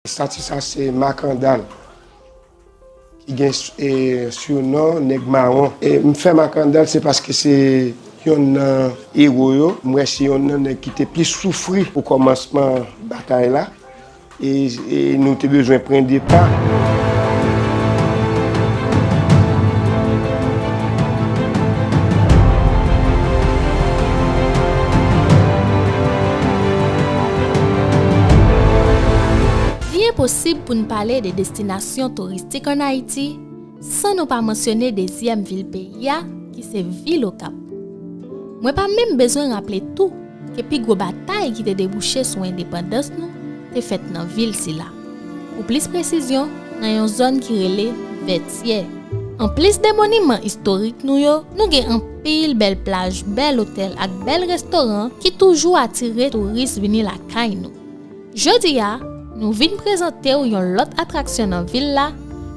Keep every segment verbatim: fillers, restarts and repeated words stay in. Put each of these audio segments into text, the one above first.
Estati sa se Makandal, ki gen, e, sinon Nèg Mawon. E m fè Makandal se paske se yonn nan ewo yo. M wè se yonn nan nèg ki te plis soufri o kòmansman batay la. E, e nou te bezwen pran depa. Li enposib pou n pale de destinasyon touristik ann Ayiti san nou pa mansyone dezyèm vil peyi a, ki se vil Okap. Mwen pa menm bezwen raple tou ke pi gwo batay ki te debouche sou endepandans nou te fèt nan vil sila. Pou plis presizyon, nan yon zòn ki rele Vètyè. Anplis de moniman istorik nou yo, nou gen anpil bèl plaj, bèl otèl ak bèl restoran ki toujou atire touris vini lakay nou. Jodi a, nou vin prezante w yon lòt atraksyon nan vil la,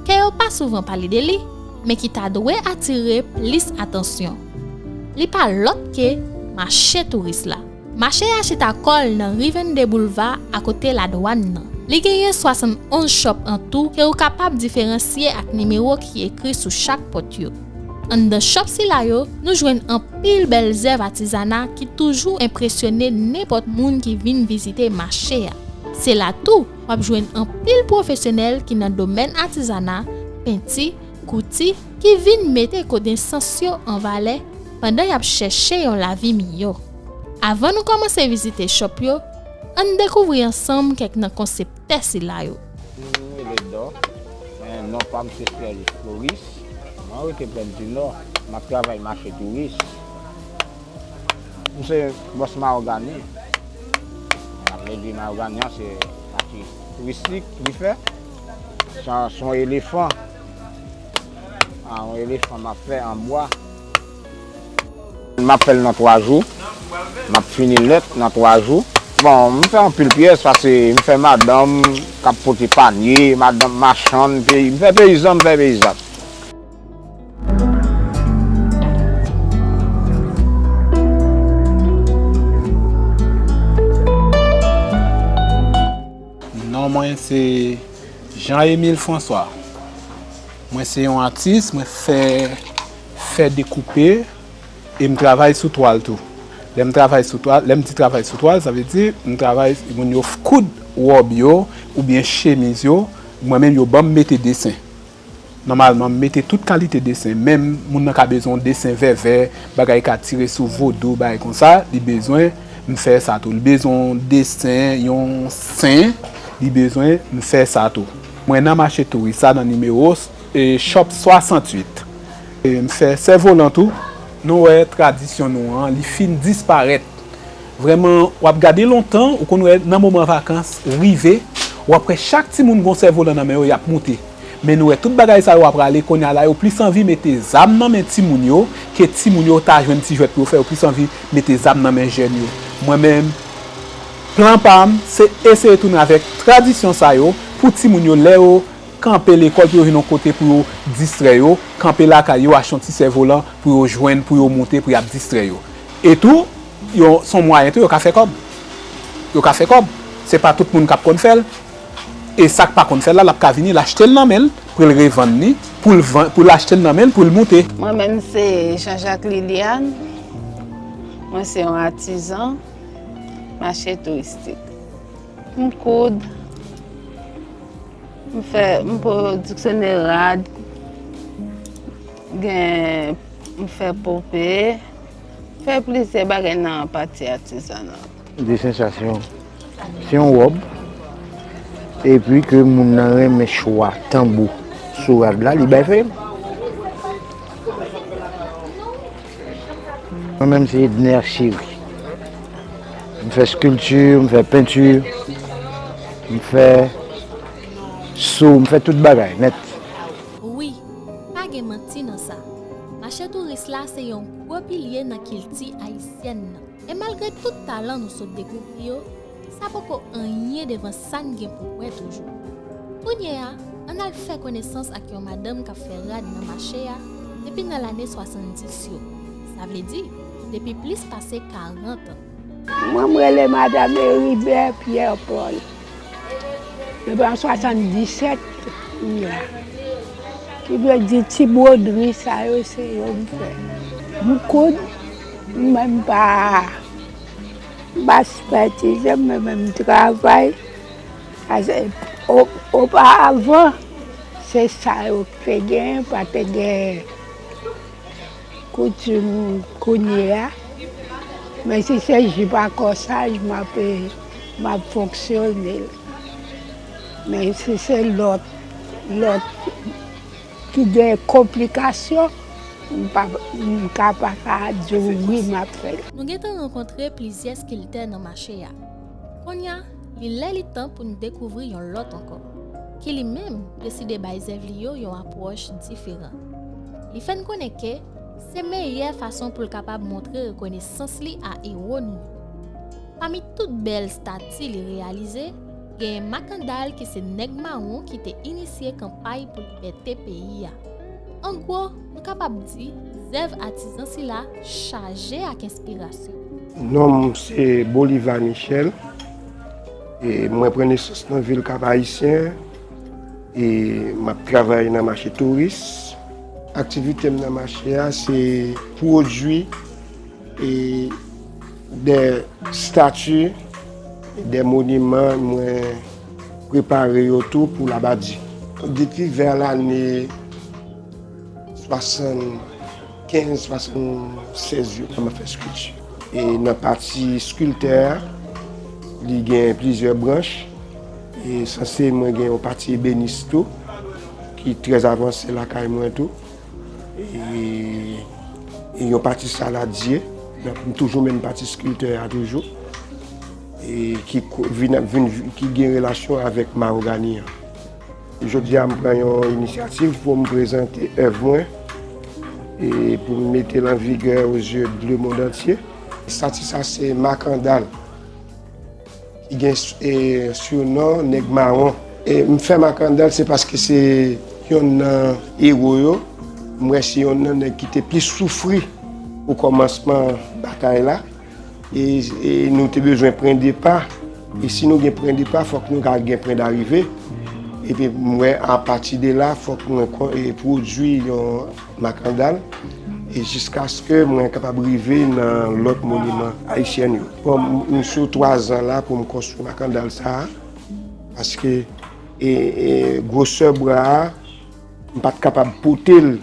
ke yo pa souvan pale de li, men ki ta dwe atire plis atansyon. Li pa lòt ke mache touris la. Mache a chita kò l nan Rivendé Boulevard akote ladwàn nan. Li genyen swasannonz chòp an tou ke ou kapab diferansye ak nimewo ki ekri sou chak pòt yo. Anndan chòp sila yo, nou jwenn anpil bèl zèv atizana ki toujou enpresyone nenpòt moun ki vin vizite mache a. Se la tou, w ap jwenn anpil pwofesyonèl ki nan domèn atizana, penti, kouti, ki vin mete konesans yo an valè pandan y ap chèche yon lavi miyò. Avan nou kòmanse vizite chòp yo, ann dekouvri ansanm kèk nan konseptè sila yo. M rele Dò, men non pa m se Serge Floris. Mwen rete Plèn di Nò, m ap travay mache touris. M se bòs Mahogany. Sa vle di Mahogany an se pati touristik li fè. Se yon, se yon elefan. A, yon elefan m ap fè an bwa. M ap fè l nan twa jou. M ap fini l nèt nan twa jou. Bon, m fè anpil pyès paske m fè madanm k ap pote panye, madanm machann, peyi, m fè peyizan, m fè peyizan. Non mwen se Jean Émile François. Mwen se yon atis, mwen fè fè dekoupe e m travay sou twal tou. Lè m travay sou twal, lè m di travay sou twal, sa vle di m travay, moun yo koud wòb yo oubyen chemiz yo, mwen menm yo ban m mete desen. Nòmalman, m mete tout kalite desen. Menm moun nan ka bezwen yon desen vèvè, bagay ka tire sou vodou, bagay konsa, li bezwen, m fè sa tou. Li bezwen yon desen, yon sen, li bezwen, m fè sa tou. Mwen nan mache touris sa nan nimewo, e, shop swasanntuit. E, m fè sèvolan tou. Nou wè tradisyon nou an, li fin disparèt. Vrèman, w ap gade lontan, ou konn wè nan moman vakans rive, w ap wè chak timoun gon sèvolan nan men yo, y ap moute. Men nou wè tout bagay sa yo ap rale, kounye a la yo plis anvi mete zam nan men timoun yo, ke timoun yo ta jwenn ti jwèt pou yo fè, yo plis anvi mete zam nan men jèn yo. Mwen menm, plan pa m, se eseye tounen avèk tradisyon sa yo, pou timoun yo, lè yo kanpe lekòl pou yo jwenn yon kote pou yo distrè yo, kanpe lakay yo, achte yon ti sèvolan pou yo jwenn, pou yo moute, pou y ap distrè yo. E tou, yo, se yon mwayen tou yo ka fè kòb. Yo ka fè kòb. Se pa tout moun k ap konn fè l. E sa k pa konn fè l la, l ap ka vini, l achte l nan men l, pou l revann li, pou l van, pou l achte l nan men l, pou l moute. Mwen menm se Jean Jacques Liliane. Mwen se yon atizan mache touristik. M koud, m fè, m pwodiksyone rad, gen, m fè pope, m fè plizyè bagay nan pati atizana. Desen sa se yon, se yon wòb, epi ke moun nan renmen chwa tanbou sou rad la, li bay fè l. Mwen menm se Edner Chéry. M fè skilti, m fè penti, m fè sou, m fè tout bagay nèt. Wi, pa gen manti nan sa. Mache touris la se yon gwo pilye nan kilti ayisyèn nan. E malgre tout talan nou sot dekouvri yo, sa poko anyen devan sa n gen pou wè toujou. Kounye a, ann al fè konesans ak yon madanm k ap fè rad nan mache a depi nan lane swasanndis yo. Sa vle di, depi plis pase karant an. Mwen, m rele Madanm Heribert Pierre Paul. Depi an swasanndisèt, m la. Ki vle di ti bwodri sa yo, se yo m fè. M koud, m menm pa, m pa espètize, m menm m travay. Paske o-, oparavan, se sa yo k te gen, pa te gen koutim kounye a. Men si se jip ak kòsaj, m ap, m ap fonksyone. Men si se lòt, lòt ki gen konplikasyon, m pa, m ka pa ka di w wi m ap fè l. Nou gentan rankontre plizyè skiltè nan mache a. Kounye a, li lè li tan pou n dekouvri yon lòt ankò, ki li menm deside bay zèv li yo yon apwòch diferan. Li fè n konnen ke se meyè fason pou l kapab montre rekonesans li a ewo nou yo. Pami tout bèl estati li reyalize, genyen Makandal ki se nèg mawon ki te inisye kanpay pou libète peyi a. An gwo, nou kapab di, zèv atizan sila chaje ak enspirasyon. Non m se Bolivar Michel. E mwen pran nesans nan vil Kap Ayisyen. E m ap travay nan mache touris. Aktivite m nan mache a se pwodui e de estati, de moniman mwen prepare yo tou pou Labadi. Depi vè lane swasannkenz, swasannsèz yo, m ap fè eskilti. E nan pati eskiltè a, li gen plizyè branch. E sanse mwen gen yon pati ebenis tou, ki trè avanse lakay mwen tou. E, e yon pati saladye, m toujou menm pati eskiltè a toujou, e ki ko-, vin, vin, ki gen relasyon avèk mawogani an. Jodi a, m pran yon inisyativ pou m prezante èv mwen e pou m mete l an vigè o zye de lemonn antye. Estati sa se Makandal. Ki gen s-, e, sinon Nèg Mawon. E m fè Makandal se paske se yonn nan ewo yo. M wè se yonn nan nèg ki te plis soufri o kòmansman batay la. E, e nou te bezwen pran depa. E si nou gen pran depa, fòk nou ka gen pran darive. Epi m wè apati de la, fòk mwen kon-, e, pwodui yon Makandal, e jiskaske mwen kapab rive nan lòt moniman ayisyèn yo. Bon, m, m sou twazan la pou m konstwi Makandal sa a, paske, e, e, gwosè bra a, m pa t kapab pote l.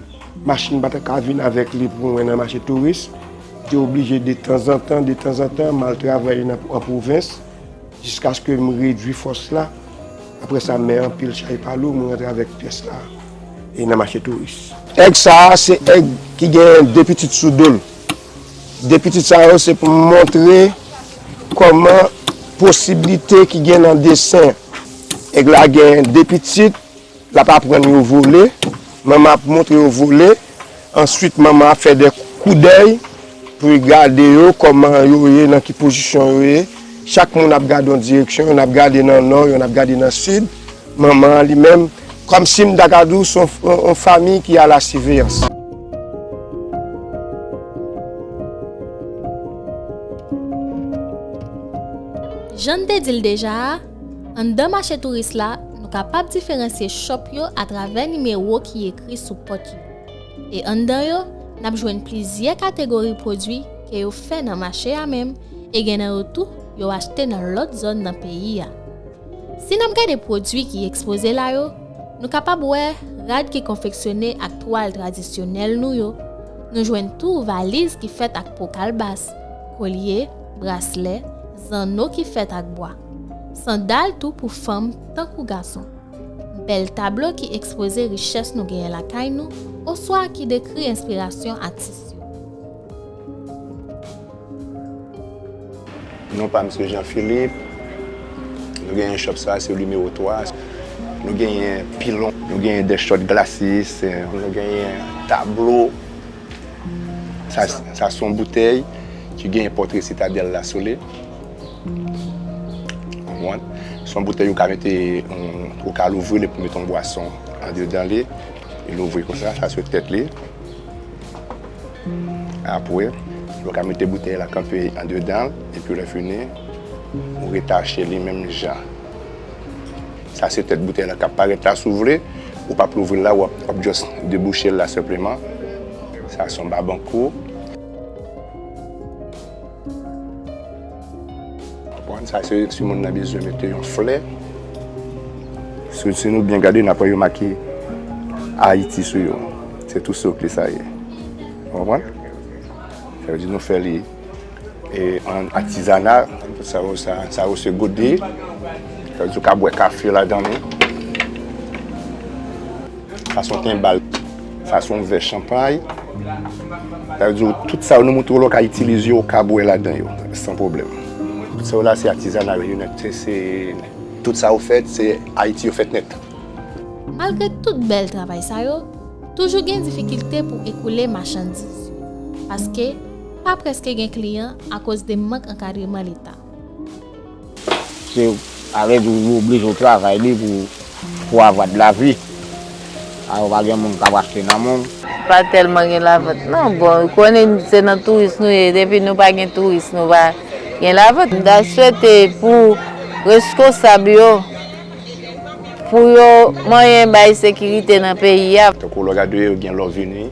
Machin pa t ka vin avèk li pou mwen nan mache touris. M te oblije detanzantan, detanzantan, m al travay nan, an pwovens. Jiskaske m redui fòs la. Apre sa, m mè anpil chay pa lou, mwen rantre avèk pyès la e nan mache touris. Èg sa a, se èg ki gen de pitit sou do l. De pitit sa yo, se pou m montre kòman posiblite ki gen nan desen. Èg la gen de pitit, l ap aprann yo vole. Manman ap montre yo vole. Answit, manman ap fè de koudèy pou l gade yo, kòman yo ye, nan ki pozisyon yo ye. Chak moun ap gade yon direksyon, youn ap gade nan nò, youn ap gade nan sid. Manman an li menm, kòmsi m ta ka di w, se yon, yon, yon fanmi ki a la siveyans. Jan n te di l deja a, anndan mache touris la, nou kapab diferansye chòp yo atravè nimewo ki ekri sou pòt yo. E anndan yo, n ap jwenn plizyè kategori pwodui ke yo fè nan mache a menm, e gen nan yo tou, yo achte nan lòt zòn nan peyi a. Si n ap gade pwodui ki ekspoze la yo, nou kapab wè rad ki konfeksyone ak twal tradisyonèl nou yo. Nou jwenn tou valiz ki fèt ak po kalbas, kolye, braslè, zanno ki fèt ak bwa. Sandal tou pou fanm tankou gason. Bèl tablo ki ekspoze richès nou genyen lakay nou, oswa ki dekri enspirasyon atis yo. Non pa m se Jean Philippe. Nou genyen chòp sa, se nimewo twa. Nou genyen pilon, nou genyen de shot glacis, nou genyen tablo. Sa, sa se yon boutèy ki genyen pòtre sitadèl la sou li. Ou konprann? Se yon boutèy ou ka mete, ou ka louvri li pou mete yon bwason andedan li. E louvri konsa, sa se tèt li. Apre, ou ka mete boutèy la kanpe andedan l, epi lè fini, ou retache li menm jan. Sa se tèt boutèy la k ap parèt la, si w vle, ou p ap louvri l la, w ap, w ap just debouche l la senpleman. Sa se yon babankou. Konprann? Sa se si moun nan bezwen mete yon flè. Si, si nou byen gade, n ap wè yo make Ayiti sou yo. Se tou senp sa ye. Ou konprann? Sa vle di nou fè li e, an atizana, sa yo, sa, sa yo se gode. Sa vle di ou ka bwè kafe ladan li. Sa se yon tenbal. Sa se yon vè chanpay. Sa vle di tout sa yo nou montre w la, ou ka itilize yo, ou ka bwè ladan yo, san pwoblèm. Tout sa yo la, se atizana yo ye nèt. Se, se, tout sa yo fèt, se Ayiti yo fèt nèt. Malgre tout bèl travay sa yo, toujou gen difikilte pou ekoule machandiz yo, paske pa prèske gen kliyan akoz de mank ankadreman Leta. Se avèk ou oblije w travay li pou, pou avwa de lavi. A, ou pa gen moun k ap achte nan men w. Pa tèlman gen lavant non. Bon, ou konnen se nan touris nou ye, depi nou pa gen touris nou pa gen lavant. M ta swete pou reskonsab yo, pou yo manyen bay sekirite nan peyi a. Tankou lè w gade yo gen lè w vini,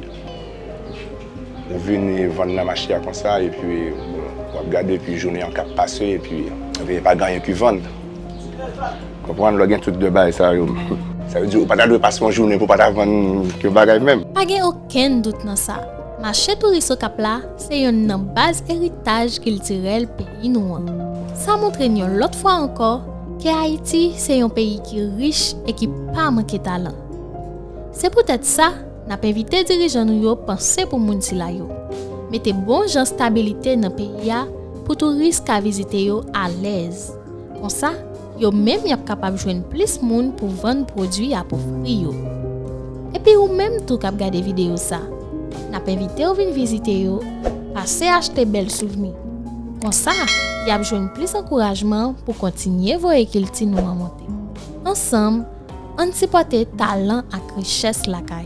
ou vini vann nan mache a konsa, epi w ap gade, epi jounen an k ap pase, epi, epi pa gen anyen ki vann. Konprann? Lè w gen tout de bagay sa yo. Sa vle di ou pa ta dwe pase yon jounen pou w pa ta vann yon bagay menm. Pa gen okenn dout nan sa. Mache touris Okap la se yonn nan baz eritaj kiltirèl peyi nou an. Sa montre n yon lòt fwa ankò ke Ayiti se yon peyi ki rich e ki pa manke talan. Se poutèt sa, n ap envite dirijan nou yo panse pou moun sila yo. Mete bon jan stabilite nan peyi a pou touris ka vizite yo alèz. Konsa, yo menm y ap kapab jwenn plis moun pou vann pwodui y ap ofri yo. Epi ou menm tou k ap gade videyo sa, n ap envite w vin vizite yo, pase achte bèl souvni. Konsa, y ap jwenn plis ankourajman pou kontinye voye kilti nou an monte. Ansanm, ann sipòte talan ak richès lakay.